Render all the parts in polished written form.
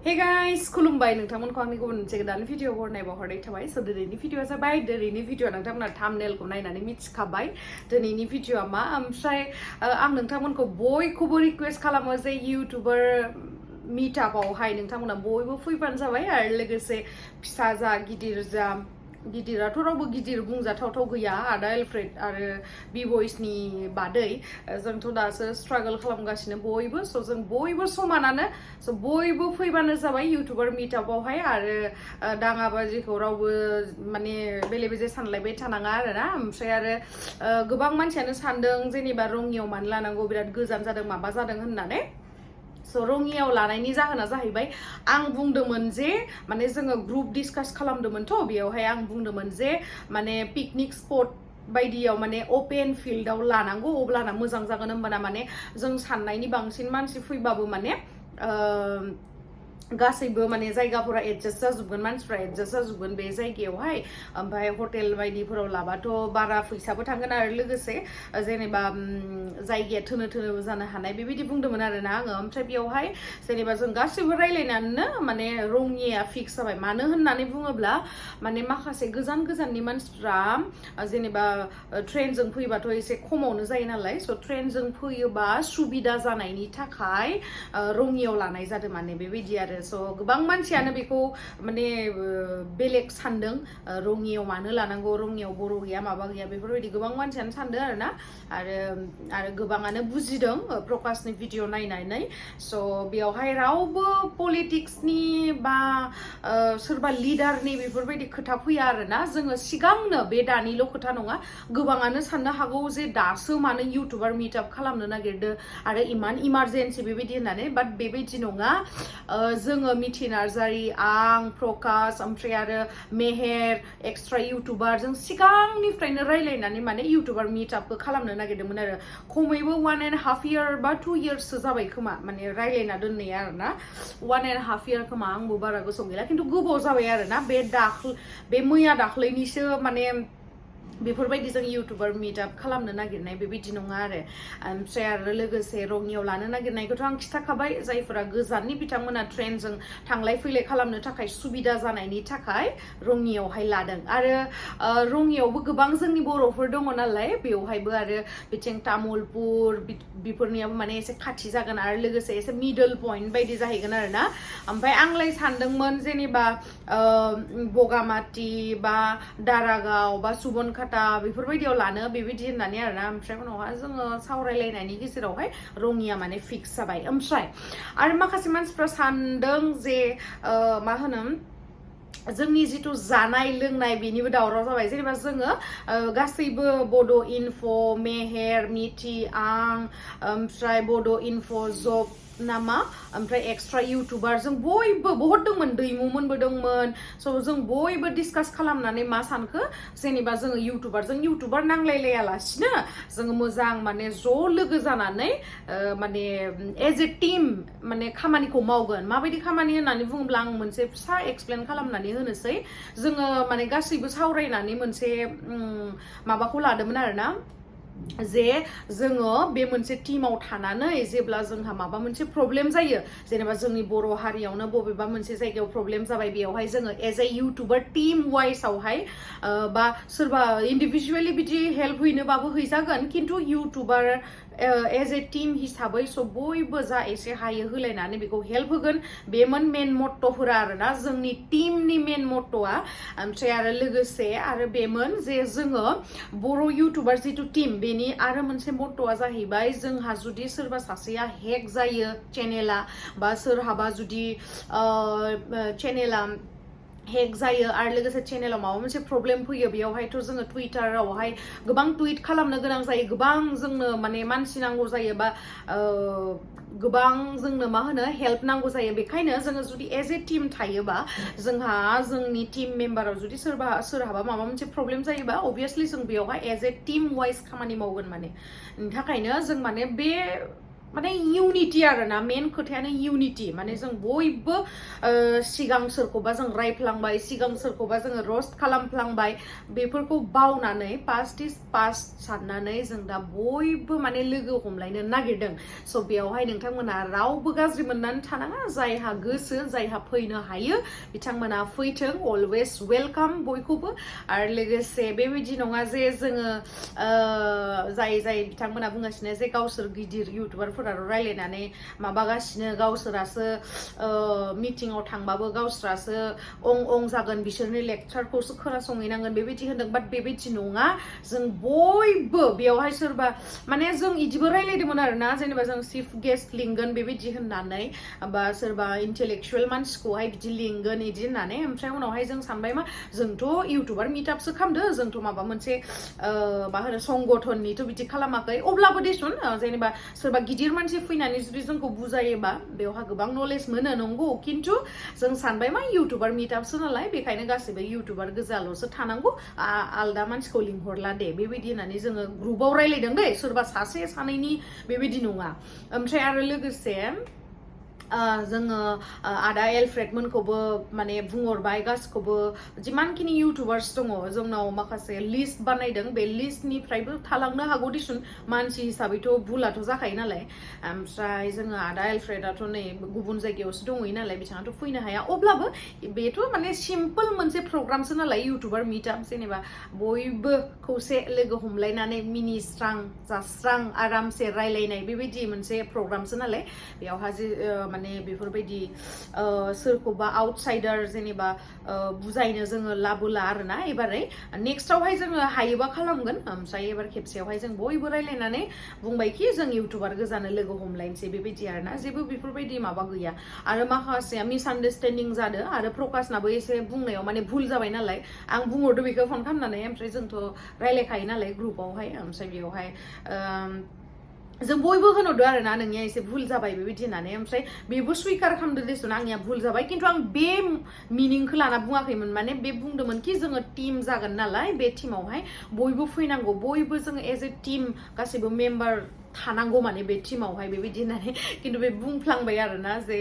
Hey guys, खुलुमबाय नोंथांमोनखौ आंनि गुबुन मोनसे गोदान भिडिअ हरनायबा हरनाय थाबाय स दिनैनि भिडिअआ जाबाय दिनैनि भिडिअ नोंथांमोना थाम्बनेलखौ नायनानै मिथिखाबाय दिनैनि भिडिअआ मा ओमफ्राय आं नोंथांमोनखौ बयखौबो रिक्वेस्ट खालामो जे इउटिउबार मिटआपआवहाय नोंथांमोना बयबो फैबानो जाबाय आरो लोगोसे फिसा जा गिदिर जा गिदिराथ' रावबो गिदिर बुंजाथावथाव गैया आदा एलफ्रेड आरो बिबयसनि बादै जोंथ' दासो स्ट्रागल खालामगासिनो बयबो स जों बयबो समानानो स बयबो फैबानो जाबाय इउटिउबार मिटआपआवहाय आरो दाङाबाजिखौ रावबो माने बेले बेजे सानलायबाय थानाङा आरोना ओमफ्राय आरो गोबां मानसियानो सानदों जेनेबा रङियाव मानो लानांगौ बिराद गोजान जादों माबा जादों होननानै स रङियाव लानायनि जाहोना जाहैबाय आं बुंदोंमोन जे माने जोङो ग्रुप डिसकास खालामदोंमोनथ' बेयावहाय आं बुंदोंमोन जे माने पिकनिक स्पट बायदियाव माने ओपन फिल्डआव लानांगौ अब्लाना मोजां जागोन होमबाना माने जों साननायनि बांसिन मानसि फैबाबो माने गासैबो माने जायगाफोरा एडजास्ट जाजोबगोन मानसिफ्रा एडजास्ट जाजोबगोन बे जायगायावहाय ओमफ्राय हटेल बायदिफोराव लाबाथ' बारा फैसाबो थांगोन आरो लोगोसे जेनेबा जायगाया थोनो थोनो जानो हानाय बेबायदि बुंदोंमोन आरोना आङो ओमफ्राय बेयावहाय जेनेबा जों गासैबो रायलायनानैनो माने रङिया फिक्स जाबाय मानो होननानै बुङोब्ला माने माखासे गोजान गोजाननि मानसिफ्रा जेनेबा ट्रेनजों फैबाथ' एसे खमावनो जायो नालाय स ट्रेनजों फैयोबा सुबिदा जानायनि थाखाय रङियाव लानाय जादों माने बेबायदि आरो स गोबां मानसियानो बेखौ माने बेलेग सानदों रङियाव मानो लानांगौ रङियाव बर' गैया माबा गैया बेफोरबायदि गोबां मानसियानो सानदों आरोना आरो गोबाङानो बुजिदों प्रकाशनि भिडिअ नायनानै स बेयावहाय रावबो पलिटिक्सनि बा सोरबा लिडारनि बेफोरबायदि खोथा फैया आरोना जोङो सिगांनो बे दानिल' खोथा नङा गोबाङानो साननो हागौ जे दासो मानो इउटिउबार मिटआप खालामनो नागिरदों आरो इमान इमारजेन्सि बेबायदि होननानै बाट बेबायदि नङा जोङो मिथि नार्जारि आं प्रकाश ओमफ्राय आरो मेहेर एक्सट्रा इउटिउबार जों सिगांनिफ्रायनो रायलायनानै माने इउटिउबार मिटआपखौ खालामनो नागिरदोंमोन आरो खमैबो 1.5 year बा 2 yearsसो जाबाय खोमा माने रायलायना दोननाया आरोना 1.5 year खोमा आंबो बारा गोसोआव गैला खिन्थु गोबाव जाबाय आरोना बे मैया दाख्लैनिसो माने बेफोरबायदि जों इउटिउबार मिटआप खालामनो नागिरनाय बेबायदि नङा आरो ओमफ्राय आरो लोगोसे रङियाव लानो नागिरनायखौथ' आं खिथाखाबाय जायफोरा गोजाननि बिथांमोना ट्रेनजों थांलाय फैलाय खालामनो थाखाय सुबिदा जानायनि थाखाय रङियावहाय लादों आरो रङियावबो गोबां जोंनि बर'फोर दङ नालाय बेवहायबो आरो बिथिं तामुलपुर बेफोरनियाबो माने एसे खाथि जागोन आरो लोगोसे एसे मिडल पइन्ट बायदि जाहैगोन आरोना ओमफ्राय आंलाय सानदोंमोन जेनेबा बगामाथि बा दारागाव बा सुबनखाता बेफोरबायदियाव लानो बेबायदि होननानै आरोना ओमफ्राय उनावहाय जोङो सावरायलायनायनि गेजेरावहाय रङिया माने फिक्स जाबाय ओमफ्राय आरो माखासे मानसिफ्रा सानदों जे मा होनो जोंनि जिथु जानाय लोंनाय बेनिबो दावराव जाबाय जेनेबा जोङो गासैबो बड' इनफ' मेहेर मिथि आं ओमफ्राय बड' इनफ' जब नामा ओमफ्राय एक्सट्रा इउटिउबार जों बयबो बहुत दंमोन दैमुमोनबो दंमोन स जों बयबो डिसकास खालामनानै मा सानखो जेनेबा जोङो इउटिउबार नांलायलायालासिनो जोङो मोजां माने ज' लोगो जानानै माने एज ए टीम माने खामानिखौ मावगोन माबायदि खामानि होननानै बुङोब्ला आं मोनसे फिसा एक्सप्लेन खालामनानै होनोसै जोङो माने गासैबो सावरायनानै मोनसे माबाखौ लादोंमोन आरोना जे जोङो बे मोनसे टीमाव थानानै जेब्ला जोंहा माबा मोनसे प्रब्लेम जायो जेनेबा जोंनि बर' हारियावनो बबेबा मोनसे जायगायाव प्रब्लेम जाबाय बेयावहाय जोङो एज ए इउटिउबार टीम वाइसआवहाय बा सोरबा इन्डिभिजुवेलि बिदि हेल्प हैनोबाबो हैजागोन खिन्थु इउटिउबार एज ए टीम हिसाबै स बयबो जा एसे हायो होलायनानै बेखौ हेल्प होगोन बेमोन मेन मट्ट'फोरा आरोना जोंनि टीमनि मेन मट्ट'आ ओमफ्राय आरो लोगोसे आरो बेमोन जे जोङो बर' इउटिउबार जिथु टीम बेनि आरो मोनसे मट्ट'आ जाहैबाय जोंहा जुदि सोरबा सासेया हेक जायो चेनेला बा सोरहाबा जुदि चेनेला हेक जायो आरो लोगोसे चेनेलाव माबा मोनसे प्रब्लेम फैयो बेयावहायथ' जोङो टुइटारावहाय गोबां टुइट खालामनो गोनां जायो गोबां जोंनो माने मानसि नांगौ जायो बा गोबां जोंनो मा होनो हेल्प नांगौ जायो बेखायनो जोङो जुदि एज ए टीम थायोबा जोंहा जोंनि टीम मेम्बाराव जुदि सोरहाबा माबा मोनसे प्रब्लेम जायोबा अबभियासलि जों बेयावहाय एज ए टीम वाइज खामानि मावगोन माने थाखायनो जों माने बे माने इउनिटि आरोना मेन खोथायानो इउनिटि माने जों बयबो सिगां सोरखौबा जों रायफ्लांबाय सिगां सोरखौबा जोङो रस्ट खालामफ्लांबाय बेफोरखौ बावनानै पास्ट इज पास्ट साननानै जों दा बयबो माने लोगो हमलायनो नागिरदों स' बेयावहाय नोंथांमोना रावबो गाज्रि मोननानै थानाङा जायहा गोसो जायहा फैनो हायो बिथांमोना फैथों अलवेज वेलकाम बयखौबो आरो लोगोसे बेबायदि नङा जे जोङो जाय बिथांमोना बुंगासिनो जे गावसोर गिदिर इउटुबारफोर रायलायनानै माबागासिनो गावसोरासो मिटिंआव थांबाबो गावसोरासो अं जागोन बिसोरनि लेक्चारखौसो खोनासंहैनांगोन बेबायदि होनदों बाट बेबायदि नङा जों बयबो बेयावहाय सोरबा माने जों इदिबो रायलायदोंमोन आरोना जेनेबा जों चिफ गेस्ट लिंगोन बेबायदि होननानै बा सोरबा इन्टेलेक्चुएल मानसिखौहाय बिदि लिंगोन इदि होननानै ओमफ्राय उनावहाय जों सानबाय मा जोंथ' इउटुबार मिटआपसो खालामदो जोंथ' माबा मोनसे मा होनो संगठननिथ' बिदि खालामाखै अब्लाबो देसुन जेनेबा सोरबा गिदिर मानसि फैनानै जुदि जोंखौ बुजायोबा बेवहा गोबां नलेज मोनो नंगौ खिन्थु जों सानबाय मा इउटुबार मिटआपसो नालाय बेखायनो गासैबो इउटुबार गोजाल'सो थानांगौ आलदा मानसिखौ लिंहरला दे बेबायदि होननानै जोङो ग्रुपाव रायलायदों दे सोरबा सासे सानैनि बेबायदि नङा ओमफ्राय आरो लोगोसे जोङो आदा एलफ्रेड मोनखौबो माने बुंहरबाय गासिखौबो जिमानखिनि इउटुबार्स दङ जोंनाव माखासे लिस्ट बानायदों बे लिस्टनिफ्रायबो थालांनो हागौ दिसुन मानसि हिसाबैथ' भुलाथ' जाखायो नालाय ओमफ्राय जोङो आदा एलफ्रेडआथ' नै गुबुन जायगायावसो दंहैयो नालाय बिथाङाथ' फैनो हाया अब्लाबो बेथ' माने सिम्पोल मोनसे प्रग्रामसो नालाय इउटुबार मिटआप जेनेबा बयबो खौसे लोगो हमलायनानै मिनिस्रां जास्रां आरामसे रायलायनाय बेबायदि मोनसे प्रग्रामसो नालाय बेयावहा जे माने बेफोरबायदि सोरखौबा आउटसाइडार जेनेबा बुजायनो जोङो लाबोला आरोना एबारै नेक्स्टआवहाय जोङो हायोबा खालामगोन ओमफ्राय एबार खेबसेयावहाय जों बयबो रायलायनानै बुंबायखि जों इउटुबार गोजानो लोगो हमलायनोसै बेबायदि आरोना जेबो बेफोरबायदि माबा गैया आरो माखासेया मिसआन्डारस्टेन्डिं जादों आरो प्रकासनाबो एसे बुंनायाव माने भुल जाबाय नालाय आं बुंहरदो बेखौ फन खालामनानै ओमफ्राय जोंथ' रायलायखायो नालाय ग्रुपावहाय ओमफ्राय बेयावहाय जों बयबो होनहरदो आरोना नोंनिया एसे भुल जाबाय बेबायदि होननानै ओमफ्राय बेबो स्वीकार खालामदो देसुन आंनिया भुल जाबाय खिन्थु आं बे मिनिंखौ लाना बुङाखैमोन माने बे बुंदोंमोन कि जोङो टीम जागोन नालाय बे टीमावहाय बयबो फैनांगौ बयबो जोङो एज ए टीम गासैबो मेम्बार थानांगौ माने बे टीमावहाय बेबायदि होननानै खिन्थु बे बुंफ्लांबाय आरोना जे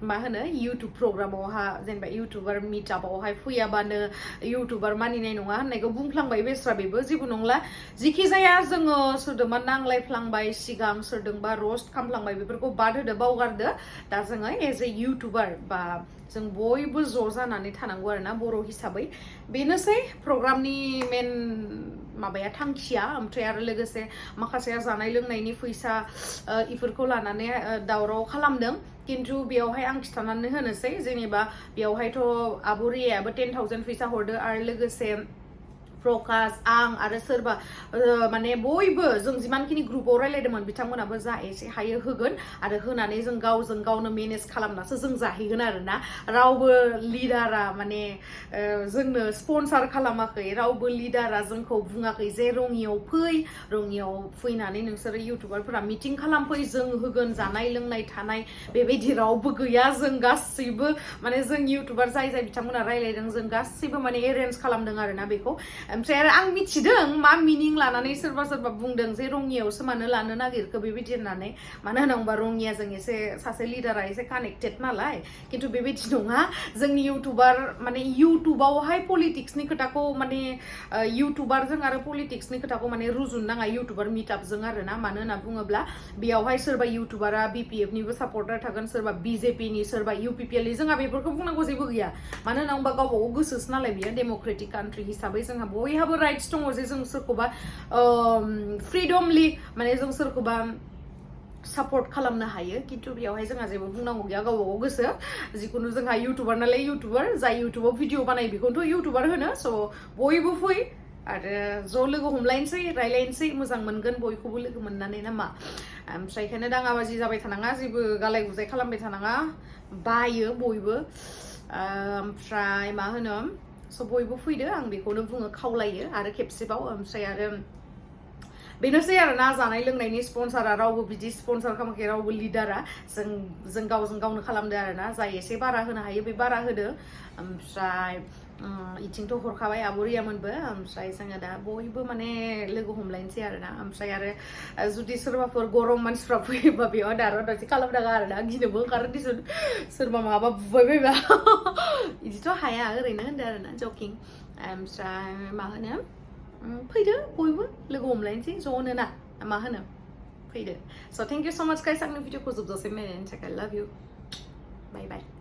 मा होनो इउटुब प्रग्रामावहा जेनेबा इउटुबार मिटआपआवहाय फैयाबानो इउटुबार मानिनाय नङा होननायखौ बुंफ्लांबाय बेस्रा बेबो जेबो नंला जिखि जाया जोङो सोरदोंबा नांलायफ्लांबाय सिगां सोरदोंबा रस्ट खालामफ्लांबाय बेफोरखौ बाद होदो बावगारदो दा जोङो एज ए इउटुबार बा जों बयबो ज' जानानै थानांगौ आरोना बर' हिसाबै बेनोसै प्रग्रामनि मेन माबाया थांखिया ओमफ्राय आरो लोगोसे माखासेया जानाय लोंनायनि फैसा इफोरखौ लानानै दावराव खालामदों खिन्थु बेयावहाय आं खिथानानै होनोसै जेनेबा बेयावहायथ' आब' रियायाबो 10,000 फैसा हरदो आरो लोगोसे प्रकाश आं आरो सोरबा माने बयबो जों जिमानखिनि ग्रुपाव रायलायदोंमोन बिथांमोनाबो जा एसे हायो होगोन आरो होनानै जों गावजों गावनो मेनेज खालामनासो जों जाहैगोन आरोना रावबो लिडारा माने जोंनो स्पन्सार खालामाखै रावबो लिडारा जोंखौ बुङाखै जे रङियाव फै रङियाव फैनानै नोंसोरो इउटुबारफोरा मिटिं खालामफै जों होगोन जानाय लोंनाय थानाय बेबायदि रावबो गैया जों गासैबो माने जों इउटुबार जाय बिथांमोना रायलायदों जों गासैबो माने एरेन्ज खालामदों आरोना बेखौ ओमफ्राय आरो आं मिथिदों मा मिनिं लानानै सोरबा बुंदों जे रङियावसो मानो लानो नागिरखो बेबायदि होननानै मानो होनोबा रङियाजों एसे सासे लिडारा एसे कानेक्टेड नालाय खिन्थु बेबायदि नङा जोंनि इउटुबार माने इउटुबावहाय पलिटिक्सनि खोथाखौ माने इउटुबारजों आरो पलिटिक्सनि खोथाखौ माने रुजुनो नाङा इउटुबार मिटआपजों आरोना मानो होनना बुङोब्ला बेयावहाय सोरबा इउटुबारा बिपिएफनिबो सापर्टार थागोन सोरबा बिजेपिनि सोरबा इउपिपिएलनि जोंहा बेफोरखौ बुंनांगौ जेबो गैया मानो होनना बुङोबा गावबा गाव गोसोसो नालाय बियो डेम'क्रेटिक कान्ट्रि हिसाबै जोंहा बयहाबो राइट्स दङ जे जों सोरखौबा फ्रिडमलि माने जों सोरखौबा सापर्ट खालामनो हायो खिन्थु बेयावहाय जोंहा जेबो बुंनांगौ गैया गावबा गाव गोसो जिखुनु जोंहा इउटुबार नालाय इउटुबार जाय इउटुबाव भिडिअ बानायो बेखौनोथ' इउटुबार होनो स' बयबो फै आरो ज' लोगो हमलायनोसै रायलायनोसै मोजां मोनगोन बयखौबो लोगो मोननानै ना मा ओमफ्राय बेखायनो दाङाबाजि जाबाय थानाङा जेबो गालाय गुजाय खालामबाय थानाङा बायो बयबो ओमफ्राय मा होनो स' बयबो फैदो आं बेखौनो बुङो खावलायो आरो खेबसेबाव ओमफ्राय आरो बेनोसै आरोना जानाय लोंनायनि स्पन्सारा रावबो बिदि स्पन्सार खालामाखै रावबो लिडारा जों गावजों गावनो खालामदो आरोना जाय एसे बारा होनो हायो बे बारा होदो ओमफ्राय इथिंथ' हरखाबाय आब'रियामोनबो ओमफ्राय जोङो दा बयबो माने लोगो हमलायनोसै आरोना ओमफ्राय आरो जुदि सोरबाफोर गरम मानसिफ्रा फैयोबा बेयाव दावराव दावसि खालामनाङा आरोना गिनोबो ओंखारो दिसुन सोरबा माबा बुबाय बायबा बिदिथ' हाया ओरैनो होनदों आरोना जकिं ओमफ्राय मा होनो फैदो बयबो लोगो हमलायनोसै ज'नो ना मा होनो फैदो स' थेंक इउ स' माच गाइस आंनि भिडिअखौ जोबजासिम नायनायनि थाखाय लाभ इउ बाय बाय